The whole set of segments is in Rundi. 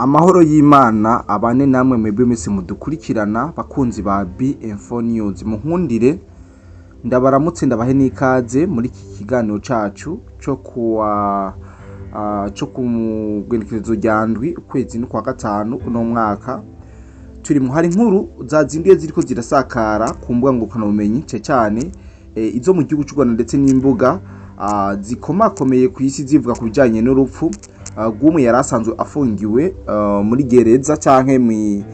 Amahoro y'Imana abane namwe mwebwe mwese mudukurikirana, bakunzi ba B-Info News. Munkundire ndabaramutse, ndabahe n'ikaze muri iki kiganiro cacu co kuwa co ku gwenekerezo rya 7 ukwezi n'ukwa gatanu uno mwaka turimo. Hari inkuru zazinduye ziriko zirasakara ku mbuga ngurukanabumenyi, cane cane izo mu gihugu c'u Rwanda ndetse n'imbuga zikomakomeye ku isi, zivuga ku bijanye n'urupfu rw'umwe yari asanzwe afungiwe muri gereza canke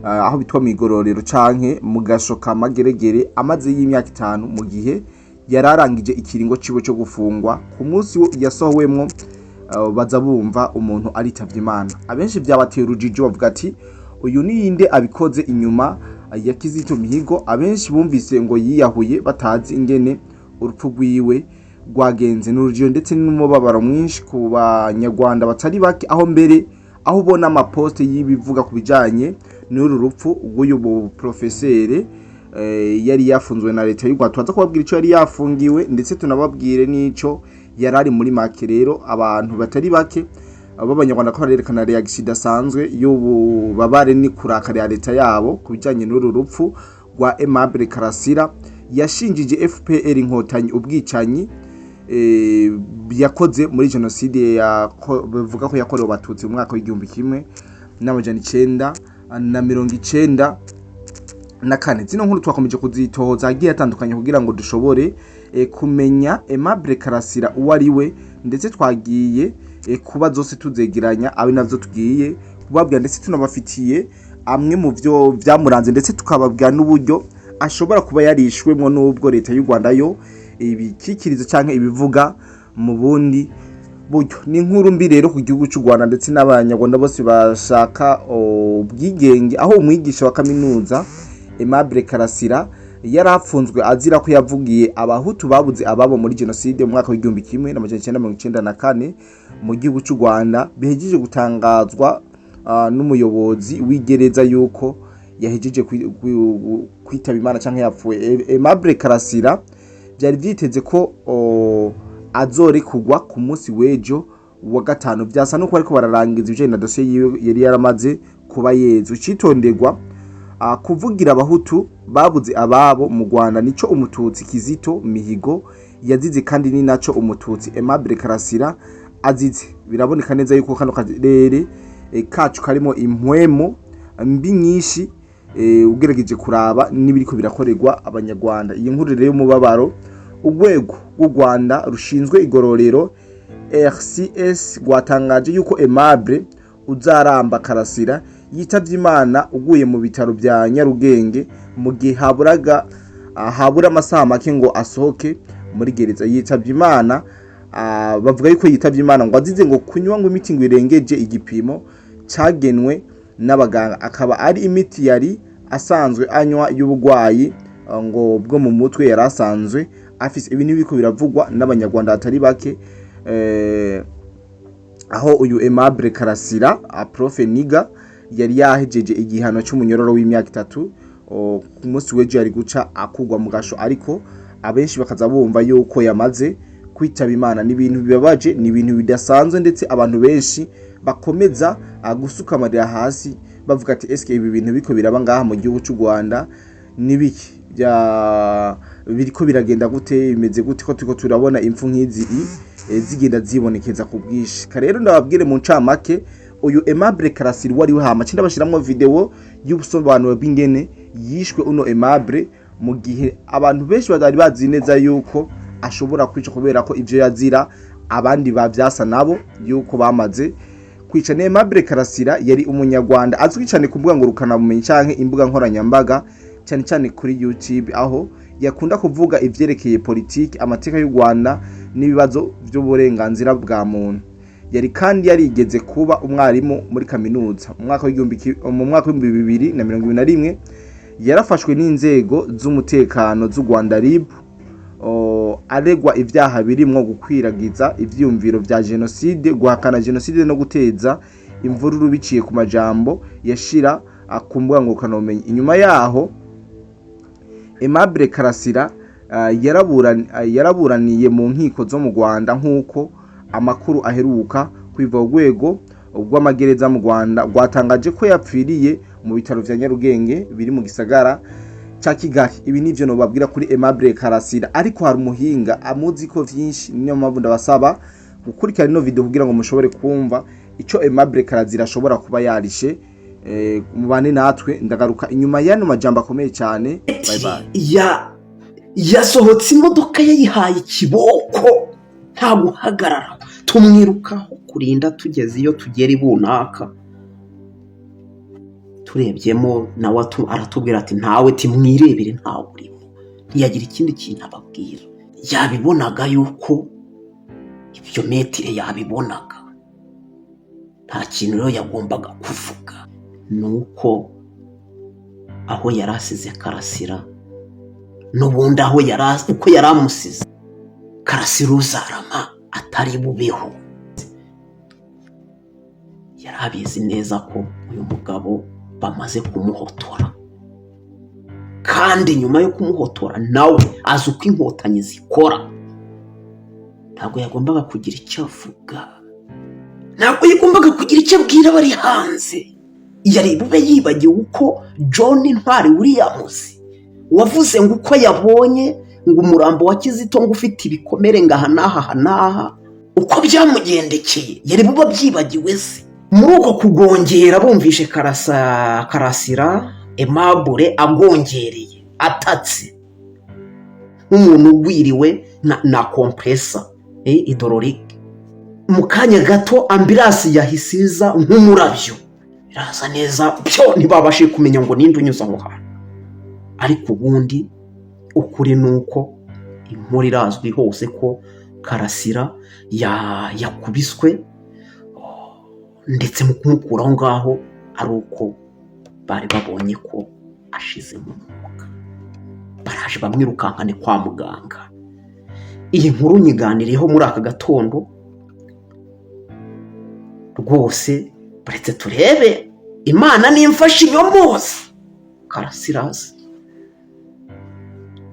aho bitwa mw'igororero canke mu gasho ka Mageregere, amaze y'imyaka 5 mu gihe yari arangije ikiringo ciwe co gufungwa. Ku munsi yasohowemwo, baza bumva umuntu aritavye Imana. Abenshi vyabateye urujijo, bavuga ati: "Uyu ninde abikoze inyuma ya Kizito Mihigo?" Abenshi bumvise ngo yiyahuye, batazi ingene urupfu rwiwe rwagenze. N'urujijo ndetse n'umubabaro mwinshi ku Banyarwanda batari bake, aho mbere aho ubona amaposte y'ibivuga ku bijanye n'uru rupfu rw'uyu profesere yari yafunzwe na leta y'u Rwanda. Tubaza kubabwira ico yari yafungiwe, ndetse tunababwire n'ico yari ari muri make. Rero abantu batari bake b'Abanyarwanda ko barerekana reaction idasanzwe y'ububabare ni kurakara ya leta yabo ku bijanye n'uru rupfu rwa Aimable Karasira, yashinjije FPR Inkotanyi ubwicanyi yakoze muri jenoside bavuga ko yakorewe Abatutsi mu mwaka w'1994. Zino nkuru twakomeje kuzitohoza agiye atandukanye kugira ngo dushobore kumenya Aimable Karasira uwo ari we, ndetse twagiye kuba zose tuzegeranya, abe navyo tugiye kubabwira, ndetse tunabafitiye amwe mu vyo vyamuranze, ndetse tukababwira n'uburyo ashobora kuba yarishwemwo, n'ubwo leta y'u Rwanda yo ibikikirizo canke ibivuga mu bundi buryo. Ni inkuru mbi rero ku gihugu cy'u Rwanda ndetse n'Abanyarwanda bose bashaka ubwigenge, aho umwigisha wa kaminuza Aimable Karasira yari afunzwe azira ko yavugiye Abahutu babuze ababo muri jenoside mu mwaka w'1994 mu gihugu cy'u Rwanda. Bihejeje gutangazwa n'umuyobozi w'igereza yuko yahejeje kwitaba Imana canke yapfuye. Aimable Karasira byari vyiteze ko azorekurwa ku munsi w'ejo wa gatanu. Vyasa nuko ariko bararangiza ibijanye na dosiye yiwe yari yaramaze kuba yeze. Ucitonderwa, kuvugira Abahutu babuze ababo mu Rwanda nico Umututsi Kizito Mihigo yazize, kandi ni naco Umututsi Aimable Karasira azize. Biraboneka neza yuko kano karere kacu karimo impwemu mbi nyinshi, ugerageje kuraba n'ibiriko birakorerwa Abanyarwanda. Iyi nkuru rero y'umubabaro, urwego rw'u Rwanda rushinzwe igororero RCS rwatangaje yuko Aimable Uzaramba Karasira yitavye Imana uguye mu bitaro bya Nyarugenge mu gihe haburaga habura amasaha make ngo asohoke muri gereza. Yitavye Imana, bavuga yuko yitavye Imana ngo azize ngo kunywa ngo imiti ngo irengeje igipimo cagenwe n'abaganga, akaba ari imiti yari asanzwe anywa y'ubugwayi ngo bwo mu mutwe yari asanzwe afise. Ibi nibiko biravugwa n'Abanyarwanda batari bake, aho uyu Aimable Karasira Prof Niga yari yahejeje igihano cy'umunyororo w'imyaka 3. Ku munsi w'ejo yari guca akugwa mu gasho, ariko abenshi bakaza bumva yuko yamaze kwitaba Imana. Ni ibintu bibabaje, ni ibintu bidasanzwe, ndetse abantu benshi bakomeza gusuka amarira hasi, bavuga ati: "Eske ibi bintu biko biraba ngaha mu gihugu cy'u Rwanda nibiki? Bya biriko biragenda gute? Bimeze gute ko turiko turabona impfu nk'izi zigenda zibonekeza ku bwinshi?" Rero ndababwire mu ncamake uyu Aimable Karasira wari we, hama cinda bashiramwo video y'ubusobanuro bw'ingene yishwe uno Aimable, mu gihe abantu benshi batari bazi neza yuko ashobora kwica, kubera ko ivyo yazira abandi bavyasa nabo yuko bamaze kwica. Ni Aimable Karasira yari Umunyarwanda azwi cyane ku mbuga ngurukanabumenyi canke imbuga nkoranyambaga, cyane cyane kuri YouTube, aho yakunda kuvuga ivyerekeye politiki, amateka y'u Rwanda n'ibibazo vy'uburenganzira bwa muntu. Yari kandi yarigeze kuba umwarimu muri kaminuza. Mu mwaka w'2021 yarafashwe n'inzego z'umutekano z'u Rwanda, RIB, aregwa ivyaha birimwo gukwiragiza ivyiyumviro vya jenoside, guhakana jenoside no guteza imvururu biciye ku majambo yashira ku mbuga ngurukanabumenyi. Inyuma yaho Aimable Karasira yaraburaniye mu nkiko zo mu Rwanda, nk'uko amakuru aheruka kwiva urwego rw'amagereza mu Rwanda rwatangaje ko yapfiriye mu bitaro vya Nyarugenge biri mu gisagara ca Kigali. Ibi nivyo nobabwira kuri Aimable Karasira, ariko hari umuhinga amuzi ko vyinshi, niyo mpamvu ndabasaba gukurikirana ino video kugira ngo mushobore kumva ico Aimable Karasira ashobora kuba yarishe. Mubane natwe, ndagaruka inyuma y'ano majambo akomeye cyane. Bye bye. Ya, yasohotse imodoka yayihaye ikiboko, nta guhagarara, tumwirukaho kurinda tugeze iyo tugera ibunaka. Turebyemo nawe aratubwira ati: "Ntawe, timwirebere, ntawe urimo." Ntiyagira ikindi kintu ababwira. Yabibonaga yuko ibyo maître yabibonaga, nta kintu rero yagombaga kuvuga. Ni uko aho yari asize Karasira n'ubundi, aho yari uko yari amusize, Karasira uzarama atari bubeho. Yari abizi neza ko uyu mugabo bamaze kumuhotora, kandi nyuma yo kumuhotora nawe azi uko Inkotanyi zikora. Ntabwo yagombaga kugira icyo avuga, ntabwo yagombaga kugira icyo abwira abari hanze. Yari bube yibagiwe uko John Ntwari Williams wavuze ngo uko yabonye ngo umurambo wa Kizito ngo ufite ibikomere ngo aha n'aha aha n'aha, uko byamugendekeye, yari buba byibagiwe se? Muri uko kugongera bumvishe Karasa, Karasira Aimable agongereye, atatse nk'umuntu ugwiriwe na compresseur hydraulique. Mu kanya gato ambulance yahise iza nk'umurabyo, iraza neza byo, ntibabashije kumenya ngo ninde unyuze aho hantu. Ariko ubundi ukuri ni uko inkuru irazwi hose ko Karasira yakubiswe, ndetse mu kumukura aho ngaho ari uko bari babonye ko ashize mu mwuka, baraje bamwirukankane kwa muganga. Iyi nkuru nyiganiriyeho muri aka gatondo rwose. Baretse turebe, Imana nimfasha inyomozi, Karasirazi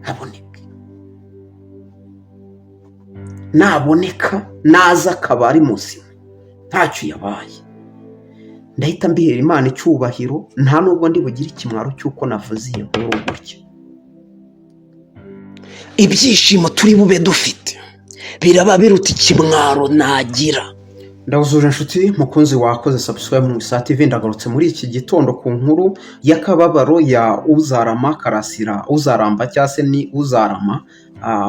aboneke. Naboneka, naza akaba ari muzima ntacyo yabaye, ndahita mbihera Imana icyubahiro. Nta nubwo ndi bugire ikimwaro cy'uko navuze iyi nkuru gutya. Ibyishimo turi bube dufite biraba biruta ikimwaro nagira. Ndabuzuje inshuti mukunzi wakoze subscribe mu Isa TV. Ndagarutse muri iki gitondo ku nkuru y'akababaro ya Uzarama Karasira, Uzaramba cyangwa se ni Uzarama,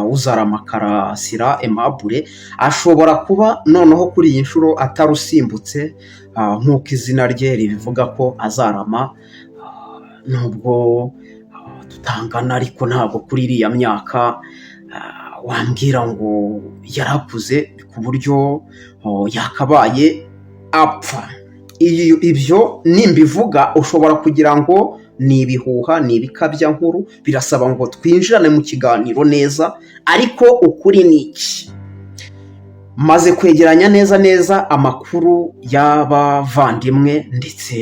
Uzarama Karasira Aimable. Ashobora kuba noneho kuri iyi nshuro atarusimbutse, nk'uko izina rye ribivuga ko azarama, nubwo tutangana, ariko ntabwo kuri iriya myaka wambwira ngo yarakuze ku buryo yakabaye apfa. Ibyo nimbivuga ushobora kugira ngo ni ibihuha, ni ibikabya nkuru. Birasaba ngo twinjirane mu kiganiro neza, ariko ukuri ni iki: maze kwegeranya neza neza amakuru y'abavandimwe, ndetse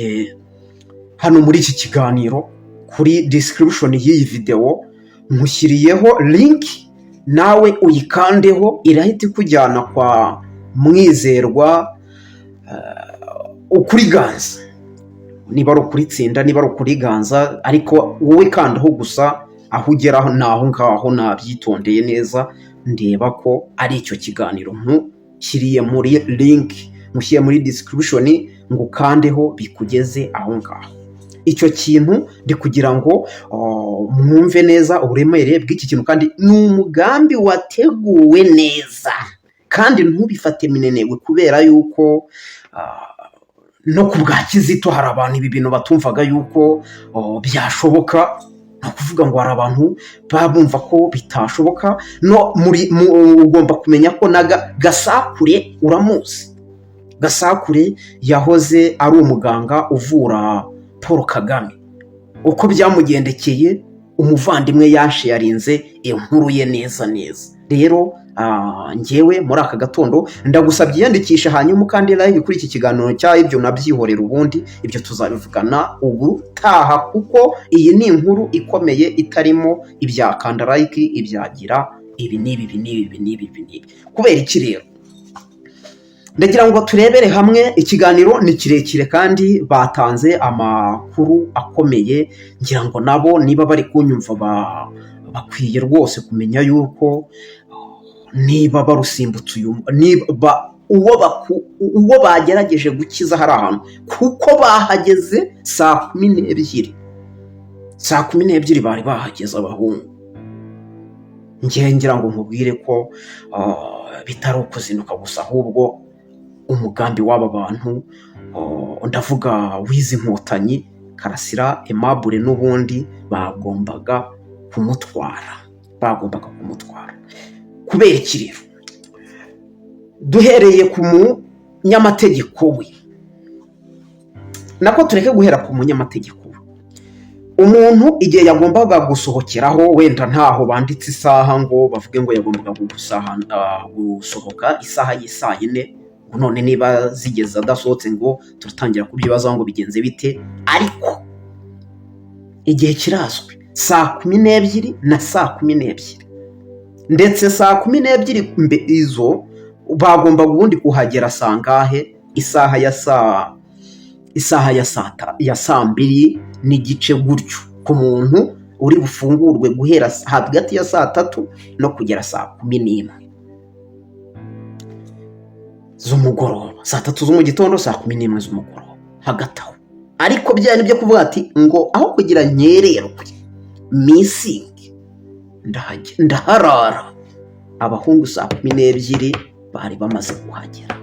hano muri iki kiganiro kuri description y'iyi videwo nkushyiriyeho link, nawe uyikandeho irahita ikujyana kwa Mwizerwa Ukuriganza, niba ari ukuritsinda, niba ari ukuriganza, ariko wowe kandaho gusa. Aho ugera ni aho ngaho. Nabyitondeye neza, ndeba ko ari icyo kiganiro nkushyiriye muri link, mushyiriye muri description ngo ukandeho bikugeze aho ngaho. Icyo kintu ndi kugira ngo mwumve neza uburemere bw'iki kintu, kandi ni umugambi wateguwe neza, kandi ntubifate minenegwe, kubera yuko no ku bwa Kizito hari abantu ibi bintu batumvaga yuko byashoboka. Ni ukuvuga ngo hari abantu baba bumva ko bitashoboka. No muri ugomba kumenya ko na Gasakure uramuzi. Gasakure yahoze ari umuganga uvura Paul Kagame. Uko byamugendekeye, umuvandimwe yansharinze inkuru ye neza neza. Rero njyewe muri aka gatondo ndagusabye iyandikisha, hanyuma ukandi like kuri iki kiganiro cya ibyo nabyihorera, ubundi ibyo tuzabivugana ubutaha, kuko iyi ni inkuru ikomeye itarimo ibya kanda like, ibyagira ibi n'ibi, ibi n'ibi, ibi n'ibi, ibi n'ibi. Kubera iki rero? Ndagira ngo turebere hamwe, ikiganiro ni kirekire kandi batanze amakuru akomeye. Ngira ngo nabo niba bari kunyumva bakwiye rwose kumenya yuko niba barusimbutse uyu, niba uwo bagerageje gukiza hari ahantu, kuko bahageze saa 12, saa 12 bari bahageze abahungu. Ngewe ngira ngo nkubwire ko bitari ukuzinduka gusa, ahubwo umugambi w'aba bantu, ndavuga w'izi nkotanyi, Karasira Aimable n'ubundi bagombaga kumutwara, bagombaga kumutwara. Kubera iki rero? Duhereye ku munyamategeko we, nako tureke guhera ku munyamategeko we. Umuntu igihe yagombaga gusohokeraho, wenda ntaho banditse isaha ngo bavuge ngo yagombaga gusohoka isaha y'isaa yine, ngo none niba zigeze adasohotse ngo turatangira kubyibazaho ngo bigenze bite. Ariko igihe kirazwi, saa 12 na saa 12, ndetse saa 12 izo bagombaga ubundi kuhagera saa ngahe? Isaha ya saa 2:30 gutyo, ku muntu uri bufungurwe guhera hagati ya saa 3 no kugera saa 11 z'umugoroba, saa 3 zo mu gitondo, saa 11 z'umugoroba, hagati aho. Ariko bya byo kuvuga ati ngo aho kugira nkererwe misingi ndaharara, abahungu saa 12 bari bamaze kuhagera.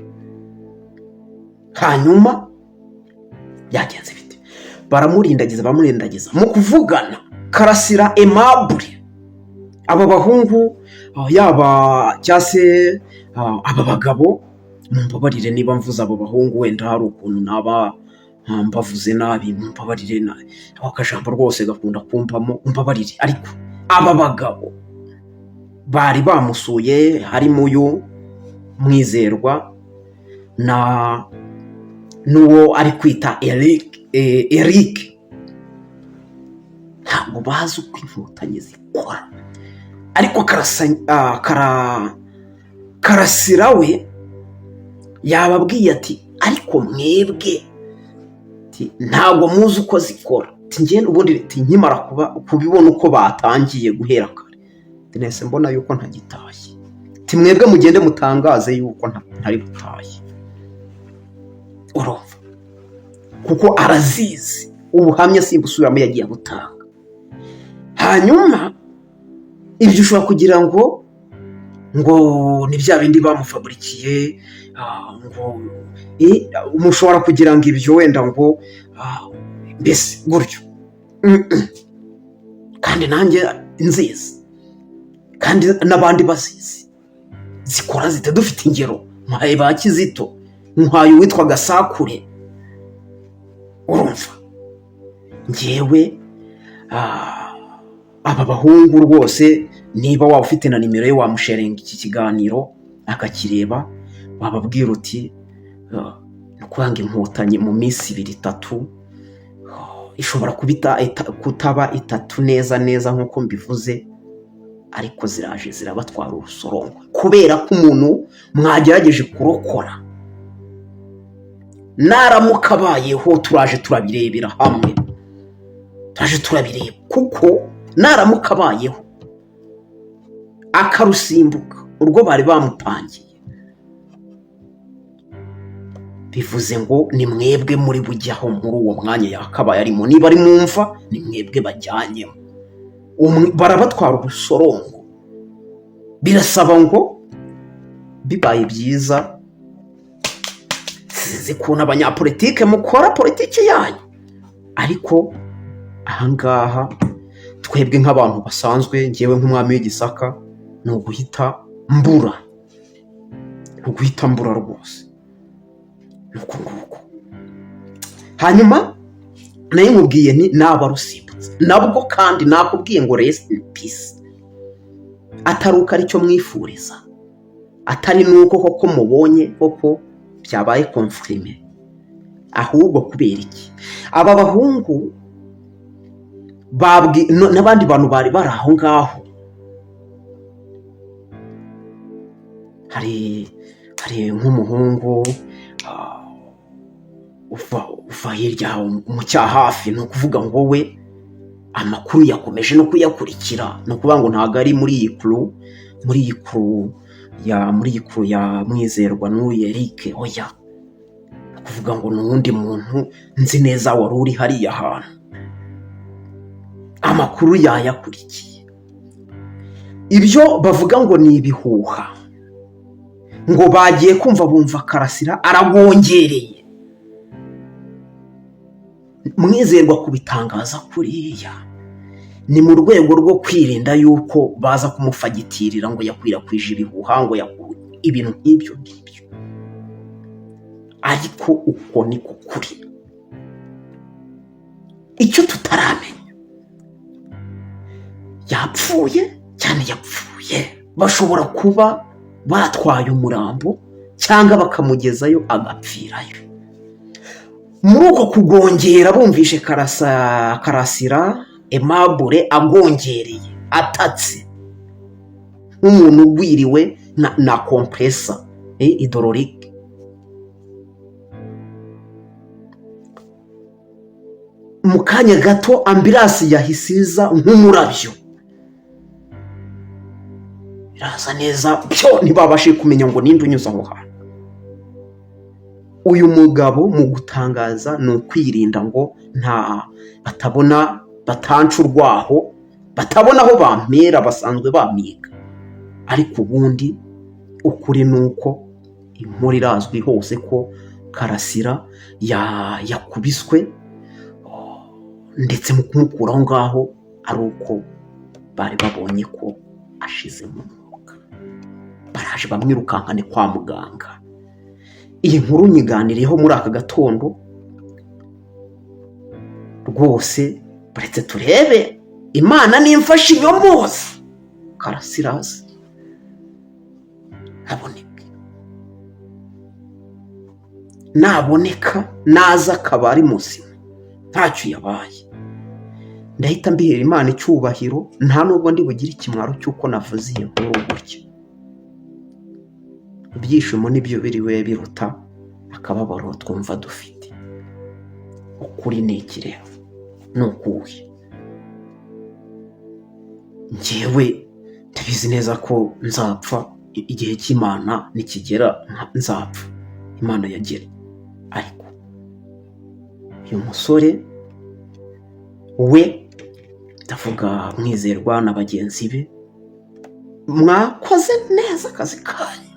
Hanyuma byagenze bite? Baramurindagiza, baramurindagiza. Mu kuvugana Karasira Aimable, aba bahungu, yaba cyangwa se aba bagabo, mumbabarire niba mvuze abo bahungu wenda hari ukuntu naba mbavuze nabi, mumbabarire, ako kajambo rwose gakunda kumbamo, mumbabarire. Ariko aba bagabo bari bamusuye, harimo uyu Mwizerwa na n'uwo ari kwita Eric. Eric ntabwo bazi uko inkotanyi zikora, ariko Karasira we yababwiye ati: "Ariko mwebwe ntabwo muzi uko zikora." Njye ubundi nkimara kubibona uko batangiye guhera kare, nese mbona yuko ntagitashye. Mwebwe mugende mutangaze yuko ntari butahe. Urumva, kuko arazizi, ubuhamya simbusubiramo, yagiye abutanga. Hanyuma ibyo ushobora kugira ngo ni bya bindi bamufaburikiye, ngo mushobora kugira ngo ibyo wenda ngo mbese gutyo. Kandi nanjye nzizi, kandi n'abandi bazizi zikora zite. Dufite ingero, nkaye ba Kizito, nkaye uwitwa Gasakure. Urumva ngewe aba bahungu rwose, niba waba ufite na nimero ye wamusharinga iki kiganiro akakireba, wababwira uti ni ukwanga inkotanyi mu minsi ibiri, itatu, ishobora kutaba itatu neza neza nk'uko mbivuze, ariko ziraje zirabatwara urusorongo, kubera ko umuntu mwagerageje kurokora naramuka abayeho, turaje turabirebera hamwe, turaje turabireba, kuko naramuka abayeho akarusimbuka urwo bari bamupangiye, bivuze ngo ni mwebwe muri bujyaho muri uwo mwanya yakabaye arimo. Niba ari mu mva, ni mwebwe bajyanyemo. Barabatwara urusorongo. Birasaba ngo bibaye byiza, sinzi ukuntu abanyapolitike mukora politiki yanyu, ariko ahangaha twebwe nk'abantu basanzwe, ngewe nk'umwami w'Igisaka, ni uguhita mbura, ni uguhita mbura rwose, ni uku nguku. Hanyuma nayo nkubwiye ni naba rusimbutse nabwo, kandi nakubwiye ngo rest in peace, atari uko aricyo mwifuriza, atari n'uko koko mubonye koko byabaye confirmé, ahubwo kubera iki? Aba bahungu n'abandi bantu bari bari aho ngaho, hari Hari nk'umuhungu uva hirya mu Cyahafi, ni ukuvuga ngo we amakuru yakomeje no kuyakurikira, ni ukuvuga ngo ntabwo ari muri iyi crew, muri iyi crew ya Mwizerwa n'uyu Eric, oya, ni ukuvuga ngo ni uwundi muntu nzi neza wari uri hariya hantu, amakuru yayakurikiye. Ibyo bavuga ngo ni ibihuha, ngo bagiye kumva bumva Karasira aragongereye. Mwizerwa kubitangaza kuriya ni mu rwego rwo kwirinda yuko baza kumufagitirira ngo yakwirakwije ibihuha, ngo ibintu nk'ibyo ngibyo, ariko uko niko kuri. Icyo tutaramenya, yapfuye cyane, yapfuye, bashobora kuba batwaye umurambo cyangwa bakamugezayo agapfirayo. Muri uko kugongera bumvishe Karasira Aimable agongereye, atatse nk'umuntu ugwiriwe na compresseur hydraulique. Mu kanya gato ambulance yahise iza nk'umurabyo, iraza neza byo, ntibabashe kumenya ngo ninde unyuze aho hantu. Uyu mugabo mu gutangaza ni ukwirinda ngo nta batabona, batanca urwaho, batabona aho bampera, basanzwe bamiga. Ariko ubundi ukuri ni uko inkuru irazwi hose ko Karasira yakubiswe, ndetse mu kumukura aho ngaho ari uko bari babonye ko ashize mu mwuka, baraje bamwirukankane kwa muganga. Iyi nkuru nyiganiriyeho muri aka gatondo rwose, baretse turebe Imana nimfasha inyomozi Karasirazi aboneke. Naboneka naza akaba ari muzima ntacyo yabaye, ndahita mbihera Imana icyubahiro, nta nubwo ndi bugire ikimwaro cy'uko navuze iyi nkuru gutya. Ibyishimo nibyo biriwe biruta akababaro twumva dufite. Ukuri ni iki rero? Ni ukuhe? Njyewe ndabizi neza ko nzapfa igihe cy'Imana nikigera, nzapfa Imana yagera. Ariko uyu musore we, ndavuga Mwizerwa na bagenzi be, mwakoze neza akazi kanyu,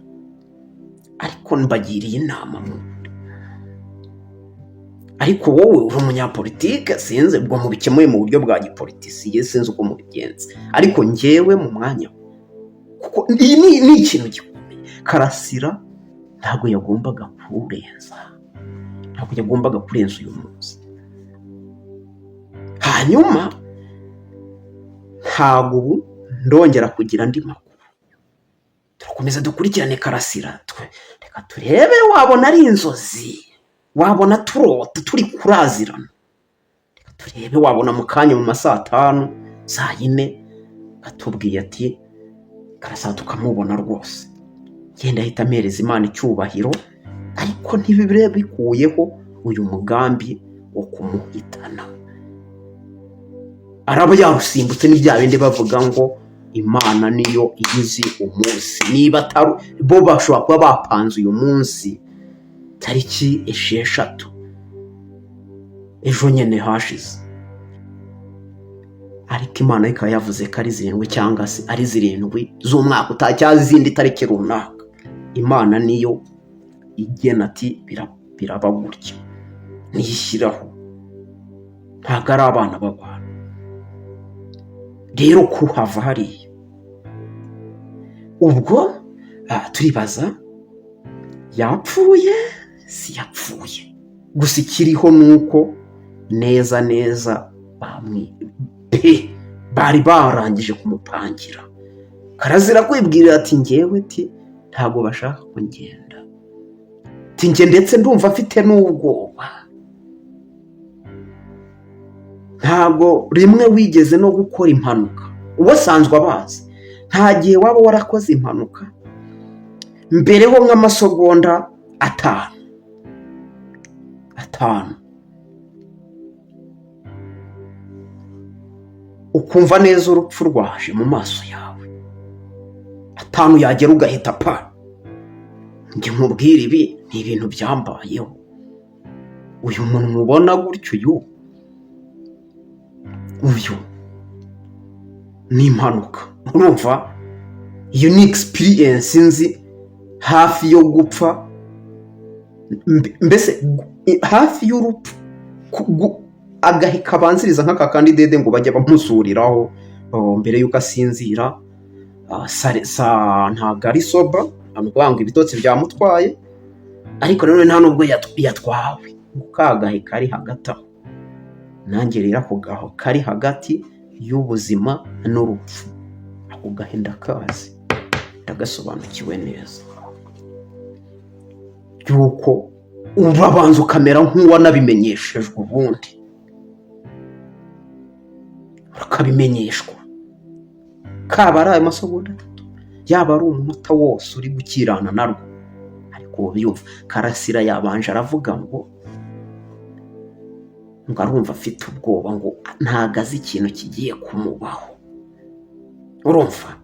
ariko mbagiriye inama mu ariko wowe uri umunyapolitike, sinzi ubwo mubikemuye mu buryo bwa gipolitisiye, sinzi uko mubigenza, ariko njyewe mu mwanya, kuko iyi ni ikintu gikomeye. Karasira ntabwo yagombaga kurenza, ntabwo yagombaga kurenza uyu munsi. Hanyuma ntabwo ubu ndongera kugira andi makuru, turakomeza dukurikirane Karasira, reka turebe, wabona ari inzozi, wabona turota turi kurazirana, reka turebe, wabona mu kanya mu ma saa 5 saa 4 atubwiye ati Karasira tukamubona rwose. Genda ahita ampereza Imana icyubahiro, ariko ntibibire bikuyeho uyu mugambi wo kumuhitana. Araba yarusimbutse, ni bya bindi bavuga ngo Imana niyo izi umunsi, niba atari bo bashobora kuba bapanze uyu munsi tariki 6 ejo nyine hashize, ariko Imana ikaba yavuze ko ari 7 cyangwa se ari 7 z'umwaka utaha cyangwa izindi tariki runaka. Imana niyo igena ati biraba gutya, niyishyiraho, ntabwo ari abana b'abantu. Rero kuhava hariya ubwo turibaza yapfuye si yapfuye, gusa ikiriho ni uko neza neza pe bari barangije kumupangira. Karazira kwibwirira ati ngewe ti ntabwo bashaka kugenda, ati nge ndetse ndumva afite n'ubwoba, ntabwo rimwe wigeze no gukora impanuka, uwo asanzwe abazi, nta gihe waba warakoze impanuka Mbereho nk'amasegonda 5 5, ukumva neza urupfu rwaje mu maso yawe. 5 yagera ugahita pa. Njye nkubwire, ibi ni ibintu byambayeho. Uyu muntu mubona gutyo, uyu ni impanuka. Urumva, iyo ni experience nzi hafi yo gupfa, mbese hafi y'urupfu, agahe kabanziriza nk'aka kandi dede ngo bajye bamusuriraho mbere y'uko asinzira. Ntabwo ari sober, ni ukuvuga ngo ibitotsi byamutwaye, ariko nanone nta nubwo yatwawe, ngo ka gahe kari hagati aho. Nanjye rero ako gaho kari hagati y'ubuzima n'urupfu, ako gahe ndakazi, ndagasobanukiwe neza, yuko urabanza ukamera nk'uwanabimenyeshejwe, ubundi ukabimenyeshwa, kaba ari ayo masegonda 3, yaba ari umunota wose uri gukirana narwo. Ariko ubyumva, Karasira yabanje aravuga ngo arumva afite ubwoba, ngo ntago azi ikintu kigiye kumubaho. Urumva.